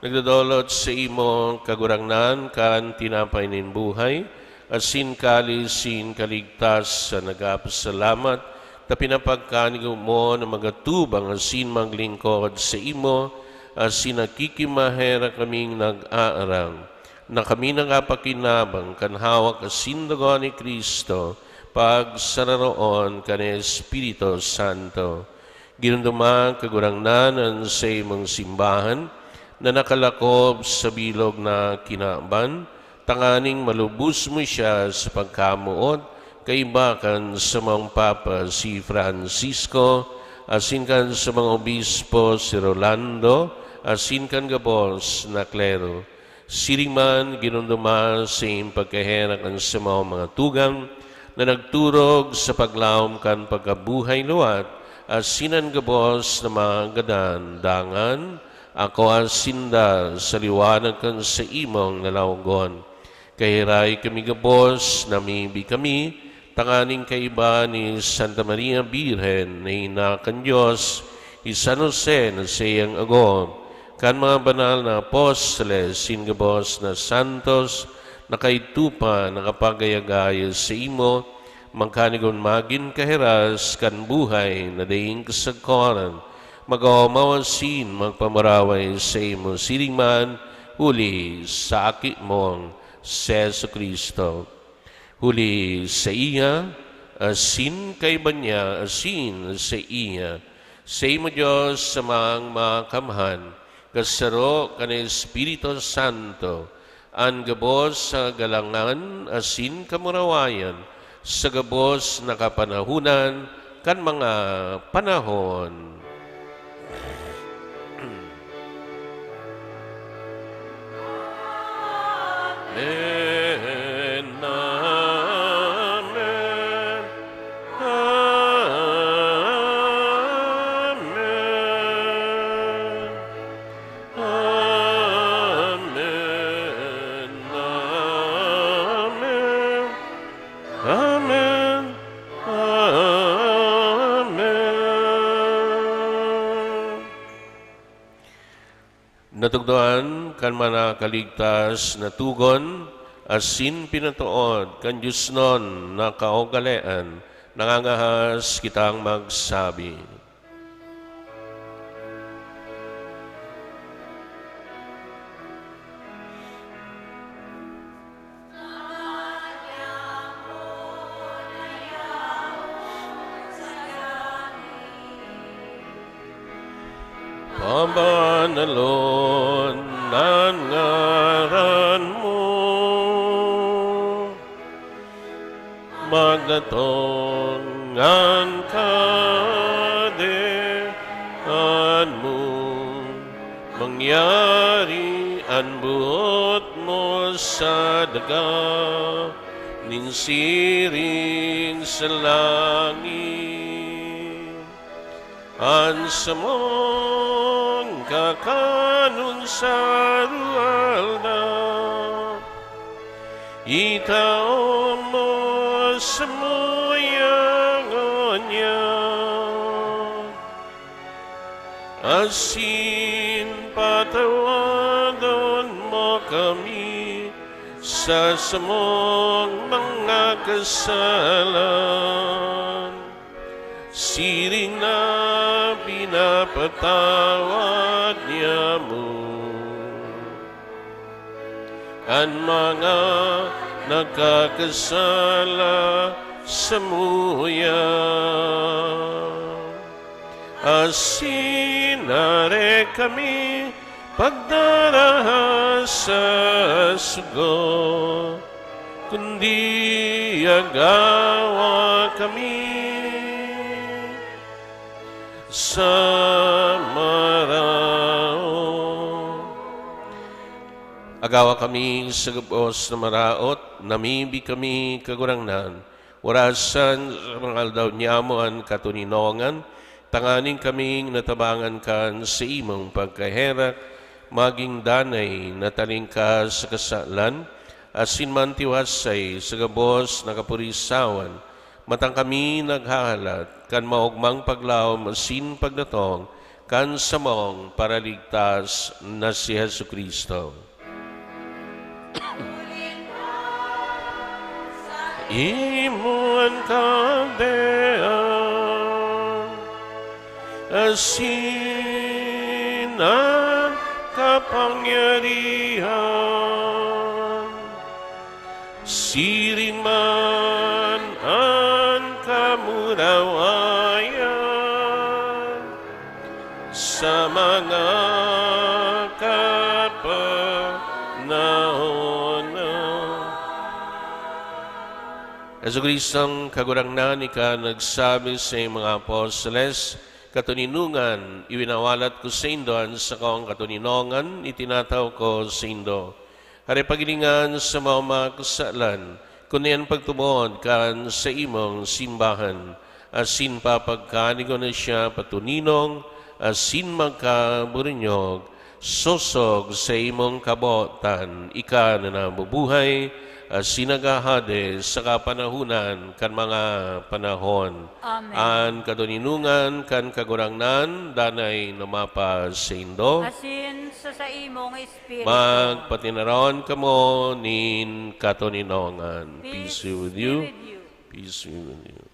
nagdodolot sa imo, Kagurangnan, kan tinapay nin buhay, asin kalis sin kaligtas sa nagapasalamat, ta pinapagkanigo mo na magatubang asin maglingkod sa imo, asin nakikimaherak kaming nag-aarang na kami nakapakinabang kan hawak asin dugo ni Cristo, pagsararoon kan Espiritu Santo. Ginundoman, Kagurangnan, an saimong simbahan na nakalakob sa bilog na kinaban, tanganing malubos mo siya sa pagkamoot, kaiba kan samong Papa si Francisco, asin kan samong obispo si Rolando, asin kan gabos na klero. Siring man, ginundoman sa iyong pagkaherak an samong mga tugang na nagturog sa paglaom kan pagkabuhay liwat, asin an gabos na mga gadan dangan akoa sinda sa liwanag kan saimong lalawogon. Kaherak kami gabos, namibi kami, tanganing kaiba ni Santa Maria Birhen na ina kan Dios, hi San Jose na saiyang agom, kan mga banal na apostoles, sin gabos na santos, na kaidto pa nakapagayagaya saimo, magkanigon magin kaherak kan buhay na daing kasagkoran, mag-omaw asin magpamaraway saimo siring man, huli sa Aki mong si Jesu-Cristo. Huli saiya, asin kaiba niya, asin saiya, saimo Dios, Amang Makamhan, kasaro kan Espiritu Santo, an gabos sa galangan asin kamurawayan, sa gabos na kapanahonan kan mga panahon. Amen. Amen. Amen. Amen. Amen. Amen. Natugdoan kan manakaligtas na tugon, asin pinatood kan diosnon na kaugalean, nangangahas kitang magsabi. Pabanalon an ngaran mo. Magdatong an Kahadean mo, mangyari an boot mo sa daga nin siring sa langit. An samong kakanon sa aroaldaw, itao mo samuya ngunyan, asin patawadon mo kami sa samong mga kasalan, siring na pinapatawad niamo an mga nagkakasala samuya. Asin hare kami pagdaraha sa sugo, kundi agawa kami sa maraot. Agawa kami sa gabos na maraot, namibi kami, Kagurangnan, orasan sa mga aldaw niamo an katoninongan, tanganing kaming natabangan kan saimong pagkaherak, magin danay na talingkas sa kasalan, asin mantiwasay sa gabos na kapurisawan, matang kami naghahalat kan maogmang paglaom asin pagdatong kan samong Paraligtas na si Jesu-Cristo. Imo an kahadean, asin an kapangyarihan, siring man an kamurawayan sa mga kapanahon na. Jesu-Cristong Kagurangnan, ika nagsabi sa iyong mga apostoles, "Katoninongan, iwinawalat ko saindo an sakong katoninongan, itinatao ko saindo." Hare paghilingan sa mga kasalan, kundi an pagtubod kan saimong simbahan, asin papagkanigon na siya patuninong asin magkaburinyog, sosog sa imong kabotan, ika na nabubuhay, asin naghahade sa kapanahonan kan mga panahon. Amen. An katoninongan kan Kagurangnan danay na mapasaindo. Asin sa saimong espiritu. Magpatinaron kamo nin katoninongan. Peace be with you. Peace be with you.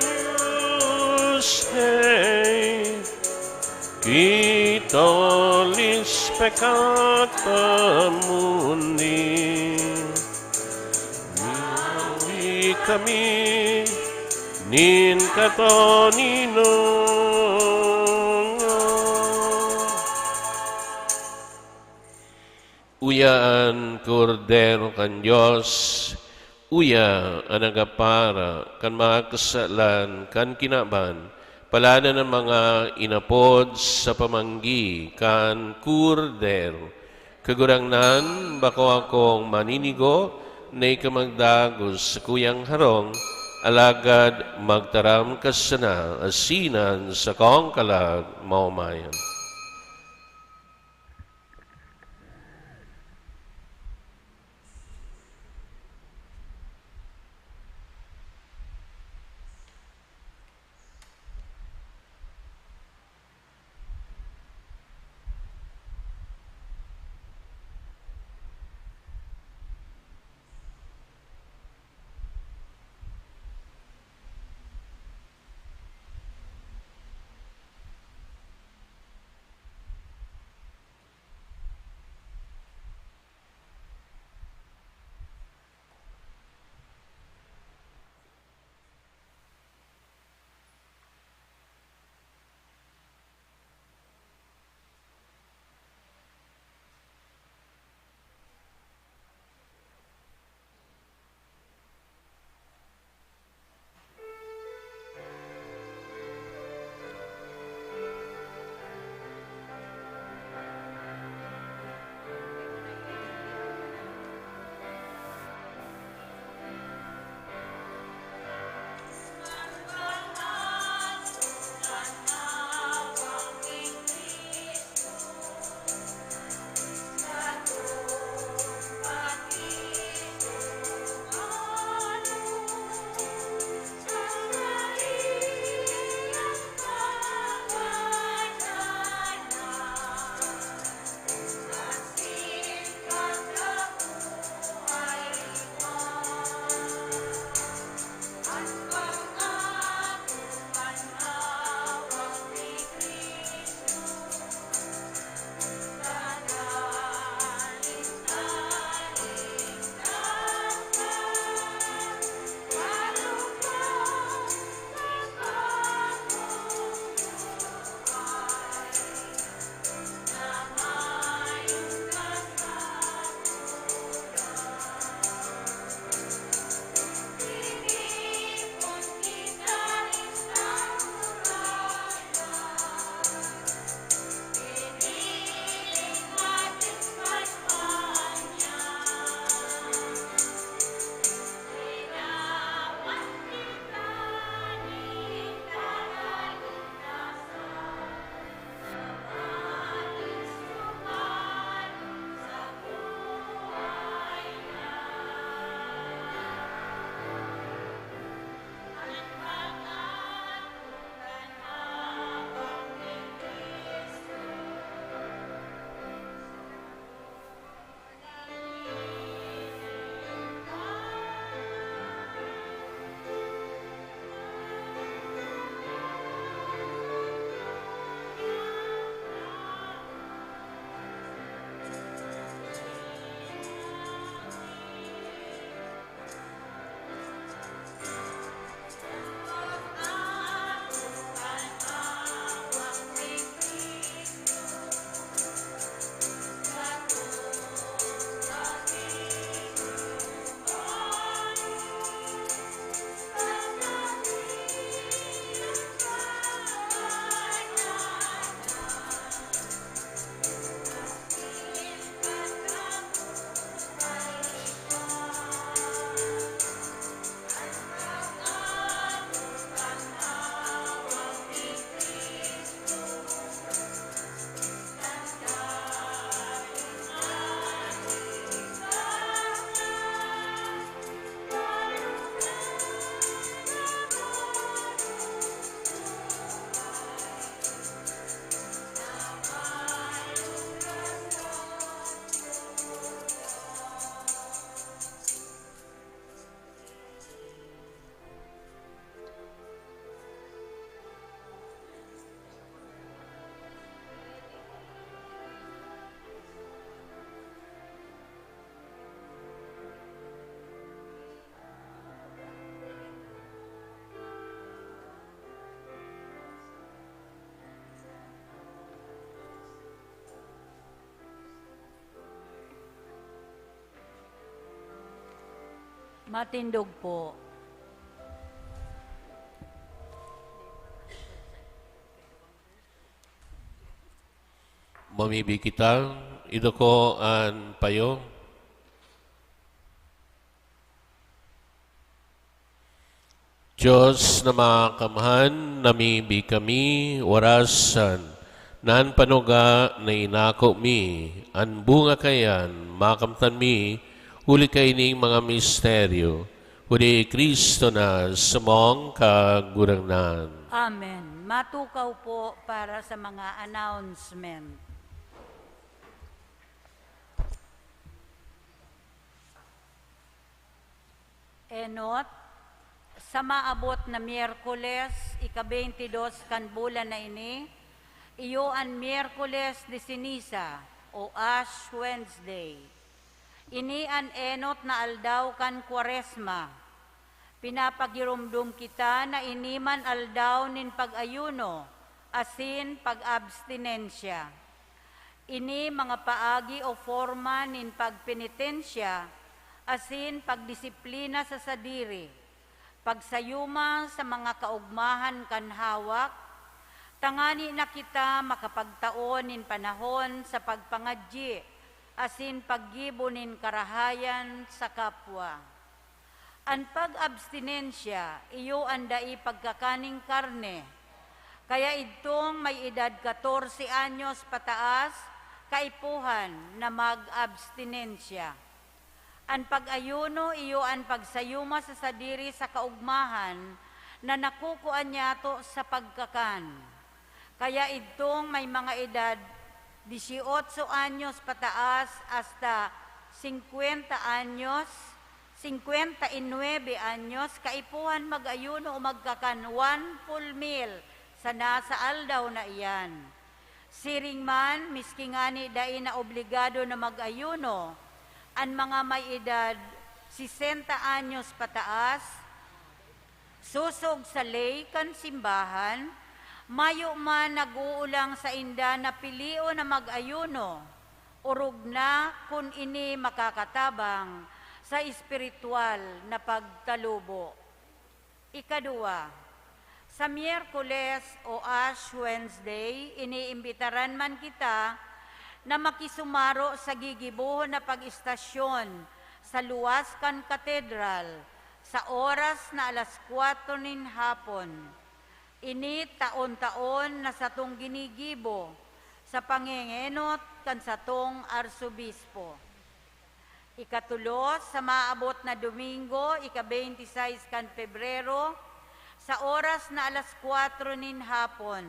Agnus Dei, qui tollis peccata mundi. Mawi kami nin katoninongan. Uya an Kordero kan Dios, uya an nagapara kan mga kasalan kan kinaban. Paladan an mga inapod sa pamanggi kan Kordero. Kagurangnan, bako akong maninigo na ika magdagos sa kuyang harong, alagad magtaram ka sana asin an sakong kalag maomayan. Matindog po. Mamibi kita, iduko an payo. Dios na makamhan, namibi kami, warasan, nan panuga na inako mi, an bunga kayan, makamtan mi, huli kaining mga misteryo, huli Cristo na samong Kagurangnan. Amen. Matukaw po para sa mga announcement. Enot, sa maabot na Miyerkules, ika-twenty-dos kan bulan na ini, iyo an Miyerkules de Ceniza o Ash Wednesday. Ini an enot na aldaw kan Kwaresma. Pinapagiromdom kita na ini man aldaw nin pag-ayuno asin pag-abstinensya. Ini mga paagi o forma nin pagpenitensya asin pagdisiplina sa sadiri, pagsayuma sa mga kaogmahan kan hawak, tangani na kita makapagtao nin panahon sa pagpangadyi asin paggibo nin karahayan sa kapwa. An pag-abstinensya iyo an dai pagkakan nin karne, kaya idtong may edad katorse anyos pataas, kaipuhan na mag-abstinensya. An pag-ayuno iyo an pagsayuma sa sadiri sa kaogmahan na nakukua nyato sa pagkakan. Kaya idtong may mga edad dieciocho anyos pataas hasta singkwenta anyos, singkwenta y nuebe anyos, kaipuhan mag-ayuno o magkakan one full meal sana sa aldaw na iyan. Siring man, miski ngani dai na obligado na mag-ayuno, an mga may edad sesenta anyos pataas, sosog sa ley kan simbahan, mayo man nag-uulang sainda na pilion na mag-ayuno, orog na kun ini makakatabang sa espiritual na pagkalubo. Ikaduwa, sa Miyerkules o Ash Wednesday, iniimbitaran man kita na makisumaro sa gigibohon na pag-estasyon sa luwas kan katedral sa oras na alas kwatro nin hapon. Ini taon-taon na satong ginigibo sa pangengenot kan satong arsobispo. Ikatulos, sa maabot na Domingo, ika-twenty-six kan Pebrero, sa oras na alas kwatro nin hapon,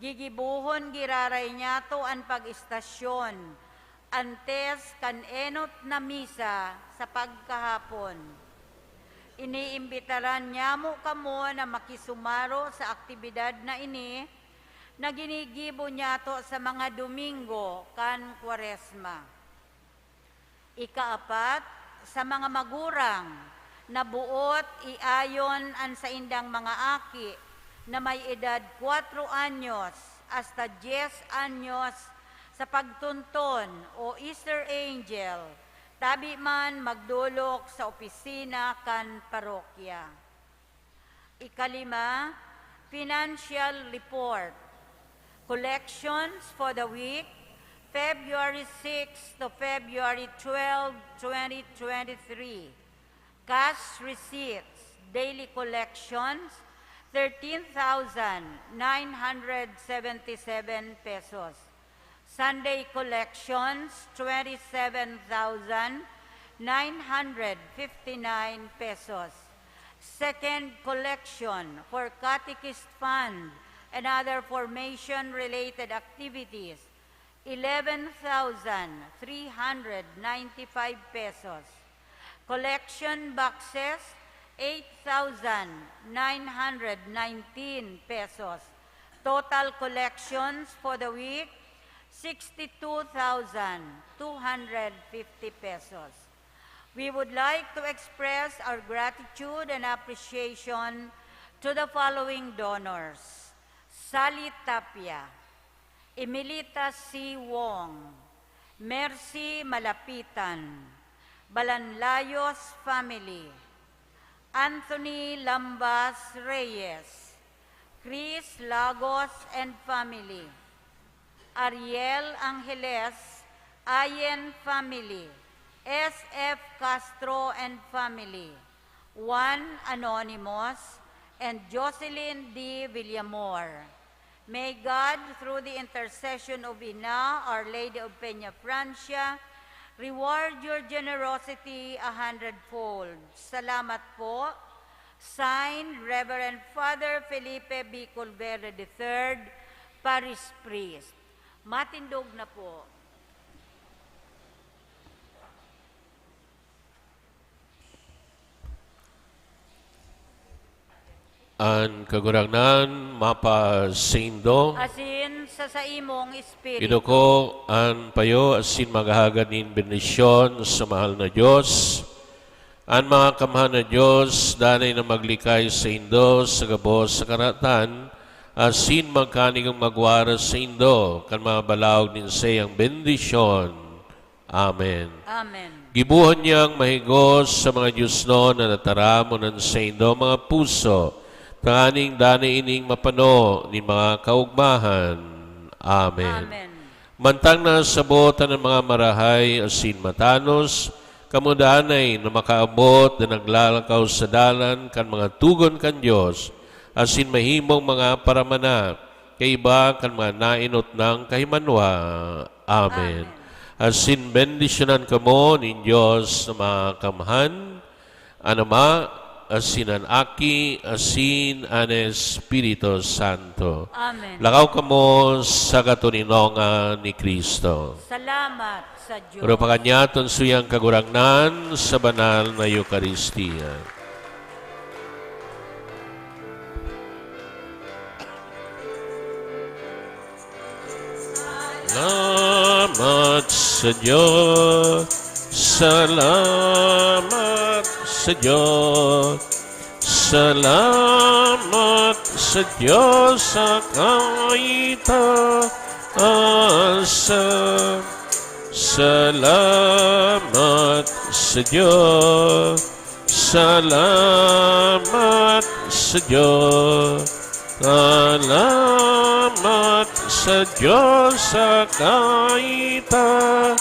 gigibohon giraray nyato an pag-estasyon antes kan enot na misa sa pagkahapon. Iniimbitaran nyamo kamo na makisumaro sa aktibidad na ini na ginigibo nyato sa mga Domingo kan Kwaresma. Ikaapat, sa mga magurang na boot iayon an saindang mga aki na may edad kwatro anyos hasta dyes anyos sa pagtunton o Easter Angel, tabi man magdolok sa opisina kan parokya. Ikalima, financial report. Collections for the week, February six to February twelve, twenty twenty-three. Cash receipts, daily collections, thirteen thousand nine hundred seventy-seven pesos. Sunday collections, twenty-seven thousand nine hundred fifty-nine pesos. Second collection for Catechist Fund and other formation-related activities, eleven thousand three hundred ninety-five pesos. Collection boxes, eight thousand nine hundred nineteen pesos. Total collections for the week, sixty-two thousand two hundred fifty pesos. We would like to express our gratitude and appreciation to the following donors: Sally Tapia, Emilita C. Wong, Mercy Malapitan, Balanlayos family, Anthony Lambas Reyes, Chris Lagos and family, Ariel Angeles, Ayen family, S F Castro and family, Juan Anonymous, and Jocelyn D. Villamor. May God, through the intercession of Ina, Our Lady of Peña Francia, reward your generosity a hundredfold. Salamat po. Signed, Reverend Father Felipe B. Colverde the third, Parish Priest. Matindog na po. An Kagurangnan mapasaindo. Asin sa saimong espiritu. Iduko an payo asin maghahagad nin bendisyon sa mahal na Dios. An Makakamhan na Dios, danay na maglikay saindo sa gabos sa karatan, asin magkanigong magwara saindo kan mga balaog nin saiyang bendisyon. Amen. Amen. Gibohon niyang mahigos sa mga diosnon na nataramon an saindo mga puso, tanganing danay ining mapano nin mga kaogmahan. Amen. Amen. Mantang nasabot an mga marahay asin matanos, kamo danay na makaabot na naglalakaw sa dalan kan mga tugon kan Dios, asin mahimong mga paramana, kaiba kan mga naenot nang kahimanwa. Amen. Amen. Asin bendisyonan kamo nin Dios na Makakamhan, an Ama, asin an Aki, asin an Espiritu Santo. Amen. Lakaw kamo sa katoninongan ni Cristo. Salamat sa Dios. Pero pakanyaton suyang Kagurangnan sa banal na Eukaristia. Salamat sa Dios, salamat sa Dios, salamat sa Dios sa kaitaasan. Salamat sa Dios, salamat sa Dios, salamat sa Dios sa kaitaasan.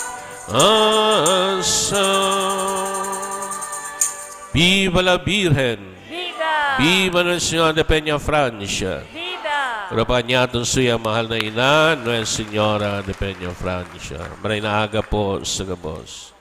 Viva la Virgen! Viva! Viva Nuestra Señora de Peña Francia! Viva! Pero pakanyaton suyang mahal na ina, Nuestra Señora de Peña Francia. Maray na aga po sa gabos.